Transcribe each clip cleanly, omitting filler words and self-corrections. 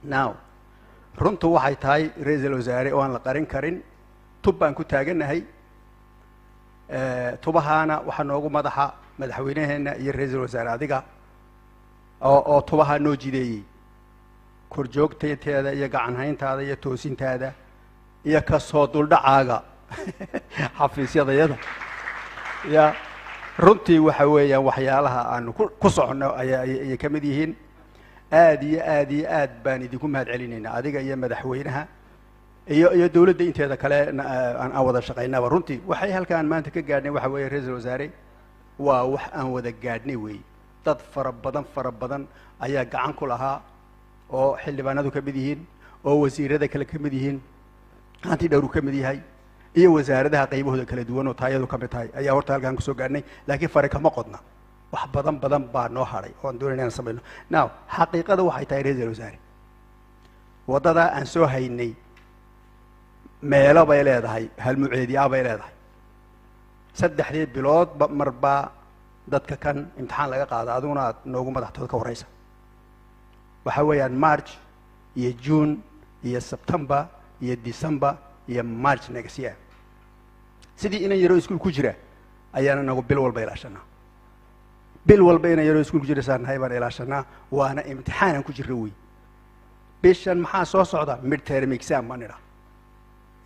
Now, runtu waxay tahay, ra-iisul wasaare, oo aan la qarin karin, tub baan ku taagannahay. Tubahaana waxaa noogu madaxa madaxweyneheenna iyo ra-iisul wasaare adiga oo tubahaa noo jideeyey, korjoogtaynteeda iyo gacanhayntaada iyo toosintaada iyo kasoo duldhacaaga xafiisyadayada. Ya, runtii waxa weeyaan waxyaalaha aanu ku soconno ayay ka mid yihiin. Aad iyo aad iyo aad baan idinku mahad celinaynaa, adiga iyo madaxweynaha iyo dawladda inteeda kale aan wada shaqaynaba. Runtii waxay halkaan maanta ka gaadhnay waxa weeye, ra-iisul wasaare, waa wax aan wada gaadhnay weeye. Dad fara badan, fara badan ayaa gacan ku lahaa, oo xildhibaanadu ka mid yihiin, oo wasiirada kale ka mid yihiin, hanti dhowru ka mid yahay, iyo wasaaradaha qaybahooda kala duwan oo taayadu ka mid tahay, ayaa horta halkaan kusoo gaadhnay. Laakiin fare kama qodna, wax badan badan baa noo hadhay oo aan doonayna inaan samayno. Now, xaqiiqada waxay tahay, ra-iisul wasaare, waddadaa aan soo haynay meelo bay leedahay, halmuceediyaa bay leedahay. 3dii biloodba marbaa dadka kan imtixaan laga qaada, adiguna aad noogu madaxtooda ka warraysa. Waxa weeyaan March iyo June iyo September iyo December iyo March next year. Sidii inan yaroo iskuul ku jira ayaana nagu bil walba ilaashanaa. Bil walba inan yaroo iskuul ku jira saan nahay baan ilaashanaa, waana imtixaanan ku jirra wey. Bishan maxaa soo socda? Midterm exam baan idhaa.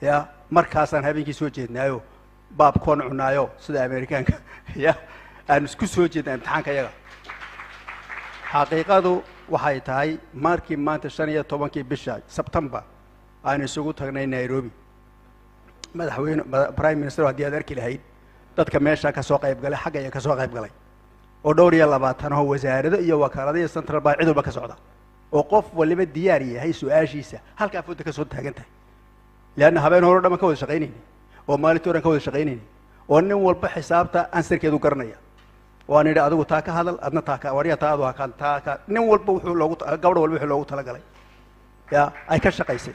Ya, markaasaan habeenkii soo jeednaayo, popcorn cunaayo sida Amerikaanka, ya, aan isku soo jeednaa imtixaanka yaga. Xaqiiqadu waxay tahay, markii maanta 15kii bisha September aan isugu tagnay Nairobi, madaxweyne, prime minister, haddii aad arki lahayd dadka meesha ka soo qayb galay, xagga iya ka soo qayb galay, oo dhowr iyo labaatan oo wasaarado iyo wakaalado iyo central bank, cid walba ka socda, oo qof waliba diyaar yahay su-aashiisa halkaa fooda ka soo taagan tahay, leanna habeen hore o dhan baan ka wada shaqaynayni, oo maalintii oran ka wada shaqaynayni, oo nin walba xisaabta answerkeedu garanaya. Waan idhi, adigu taa ka hadal, adna taa ka warya, taa adu haka taa ka. Nin walba wuxuu loogu, gabadh walba wuxuu loogu talagalay, ya, ay ka shaqaysay.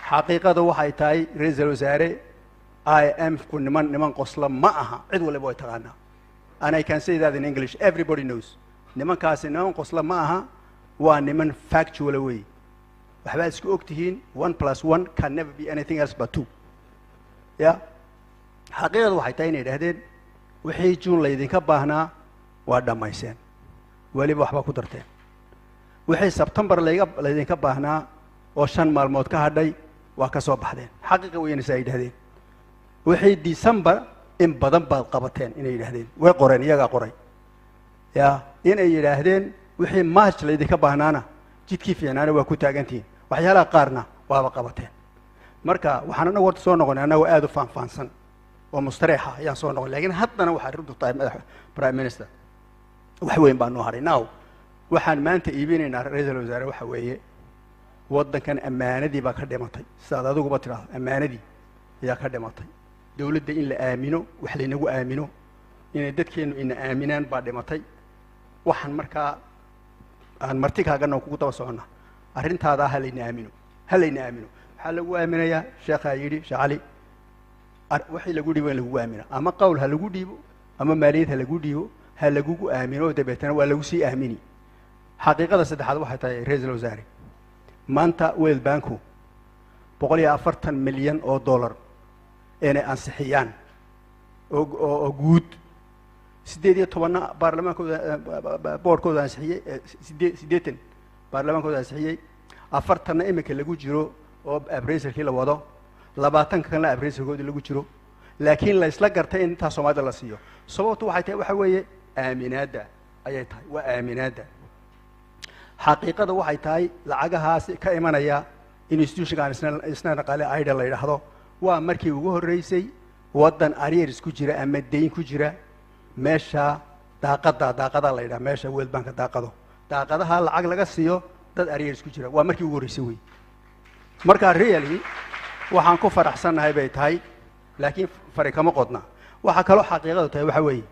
Xaqiiqadu waxay tahay, ra-iisul wasaare, IMF ku niman qosla ma aha, cid waliba way taqaanaa, and I can say that in English, everybody knows. Nimankaasi niman qosla ma aha, waa niman factual wey. Waxbaad isku og tihiin, one plus one can never be anything else but two. Ya, xaqiiqadu waxay tahay inay yidhaahdeen wixii June laydinka baahnaa waa dhammayseen, weliba waxba ku darteen. Wixii Sebtembar laydinka baahnaa oo 5 maalmood ka hadhay waa ka soo baxdeen. Xaqiiqa weynaysa ay yidhahdeen. Wixii December in badan baad qabateen inay yidhahdeen, way qoreen, iyagaa qoray. Ya, inay yidhaahdeen wixii March laydinka baahnaana jidkii fiicnaana waa ku taagantihiin, waxyaalaha qaarna waaba qabateen. Marka waxaan anagu horta soo noqonay annagoo aada u faanfaansan oo mustareexa ayaan soo noqonay. Lakiin haddana waxay runtu tahay, madax prime minister, wax weyn baa noo hadhay. Now, waxaan maanta iibinaynaa, ra-iisul wasaare, waxa weeye waddankan ammaanadii baa ka dhimatay. Sidaad adiguba tidhaahdo, ammaanadii ayaa ka dhimatay. Dawladda in la aamino, wax laynagu aamino, inay dadkeennu ina aaminaan baa dhimatay. Waxaan markaa aan marti kaagana kugu daba soconnaa arrintaadaa, ha layna aamino, ha layna aamino. Waxaa lagu aaminayaa, sheekhaa yidhi, Sheekh Cali, wixii lagu dhiibo in lagugu aamino, ama qowl ha lagu dhiibo ama maaliyad ha lagu dhiibo, ha lagugu aamino, dabeetana waa lagu sii aamini. Xaqiiqada saddexaad waxay tahay, ra-iisul wasaare, maanta World Banku 140 milyan oo dollar inay ansixiyaan oo guud, 18-na baarlamaankooda, boardkooda ansixiyey, 80 baarlamaankooda ansixiyey, 40-na iminka lagu jiro oo appraisalkii la wado, 20-ka kalena appraisalkoodii lagu jiro, laakiin la isla gartay in intaa Soomaalida la siiyo. Sababtu waxay tahay, waxa weeye aaminaadda ayay tahay, waa aaminaadda. Xaqiiqada waxay tahay, lacagahaasi ka imanaya institutionka aan isna naqaale IDA la yidhaahdo, waa markii ugu horreysay waddan arrears ku jira ama deyn ku jira meesha daaqada, daaqada la yidhaha, meesha World Banka daaqado, daaqadaha lacag laga siiyo dad arrears ku jira, waa markii ugu horreysay wey. Marka really waxaan ku faraxsannahay bay tahay, laakiin fari kama qodna. Waxaa kaloo xaqiiqadu tahay waxa weeye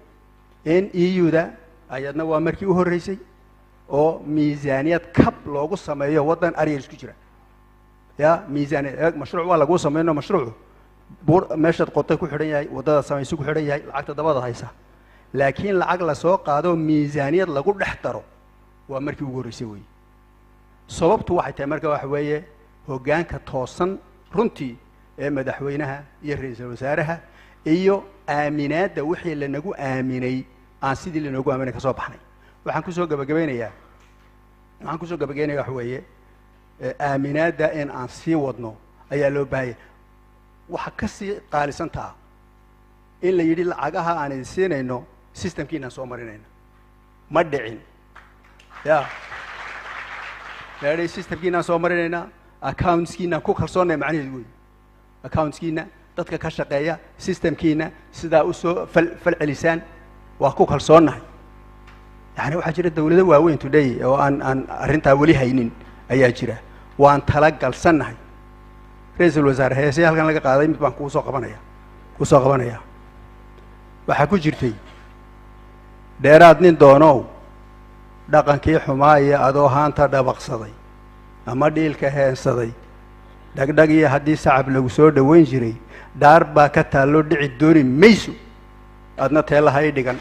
in EU-da ayadna waa markii u horreysay oo miisaaniyad kab loogu sameeyo waddan arrears ku jira. Ya, miisaaniyad, mashruuc waa laguu sameyno, mashruucu buur meeshaad qotay ku xidhan yahay, waddadaad samayso ku xidhan yahay, lacagta dabada haysa, laakiin lacag lasoo qaado miisaaniyad lagu dhex daro waa markii ugu horreysay weeye. Sababtu waxay tahay marka waxa weeye hoggaanka toosan runtii ee madaxweynaha iyo ra-iisul wasaaraha iyo aaminaadda wixii lanagu aaminay aan sidii lanoogu aaminay ka soo baxnay. Waxaan kusoo gabagabeynaya waxa weeye aaminaadda in aan sii wadno ayaa loo baahanya. Waxa ka sii qaalisantaa in la yidhi lacagaha aan idin siinayno systemkiinaan soo marinayna. Ma dhicin ya la yidhi systemkiinaan soo marinaynaa, accountskiinaan ku kalsoonnay. Macnaheedu wey accountskiina, dadka ka shaqeeya, systemkiina sidaa usoo falcelisaan waa ku kalsoonnahay. Yani waxaa jira dawlado waaweyn today oo aan arrintaa weli haynin ayaa jira. Waan tala galsannahay. Ra-iisul wasaare, heesii halkan laga qaaday mid baan kuusoo qabanaya. Waxaa ku jirtay: "Dheeraad nin doonow, dhaqankii xumaaya adoo haanta dhabaqsaday ama dhiilka heensaday, dhagdhag iyo haddii sacab lagu soo dhoweyn jiray, dhaar baa ka taalloo dhici dooni mayso, adna teelaha i dhigan."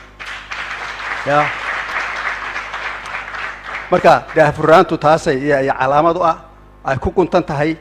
Ya marka daahfurnaantu taasay iyo calaamad u ah ay ku guntan tahay.